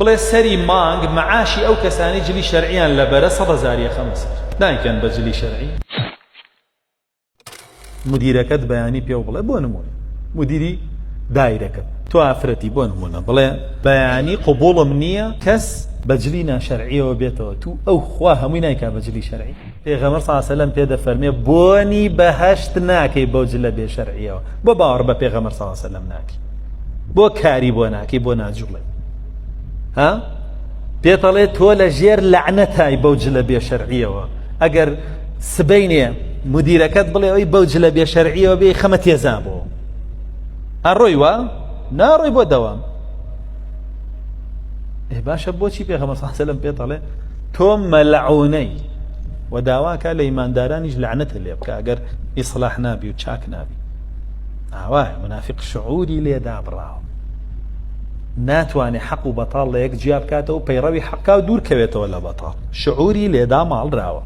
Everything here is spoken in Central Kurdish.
بڵێ سەری مانگ مەعاشی ئەو کەسانەی جلی شەرعیان لەبەرە سەد هەزاری ئەخەمە سەر نایکەن بە جلی شەرعی؟ مدیرەکەت بەیانی پێو بڵێ بۆ نمونە مدیری دایرەکەت تۆ ئافرەتی بۆ نمونە بڵێ بەیانی قبوڵم نییە کەس بە جلی ناشەرعیەوە بێتەوە تو ئەو خوا هەمووی نایکا بە جلی شەرعی پێغەمبەر صلی سەلەم پێ دەفەرمێ بۆنی بەهەشت ناکەی بەو جلە بێ شەرعیەوە بۆ باوەڕ بە پێغەمبەر صلی سەلەم ناکەی بۆ کاری بۆ ناکەی بۆ ناجوڵێ ها پێتەڵێ تۆ لە ژێر لەعنەتای بەو جلە بێ شەرعیەوە ئەگەر سبەینێ مدیرەکەت بڵێ ئەوی بەو جلە بێ شەرعیەوە بێ خەمە تێزا بۆ ئەڕۆی وا ناڕۆی بۆ دەوام ئێ باشە بۆچی پێغەمبەر صلی الله علیه و سلم پێت ئەڵێ تۆ مەلعونەی و داواکە لە ئیماندارانیش لەعنەتە لێ بکە ئەگەر ئیسلاح نابی و چاک نابی ئاوایە منافق شعوری لێ دابڕاوە ناتوانێ حەق و بەتاڵ لە یەک جیا بکاتەوە پەیڕەوی حەقا و دوور کەوێتەوە لە بەتاڵ شعوری لێدا ماڵراوە.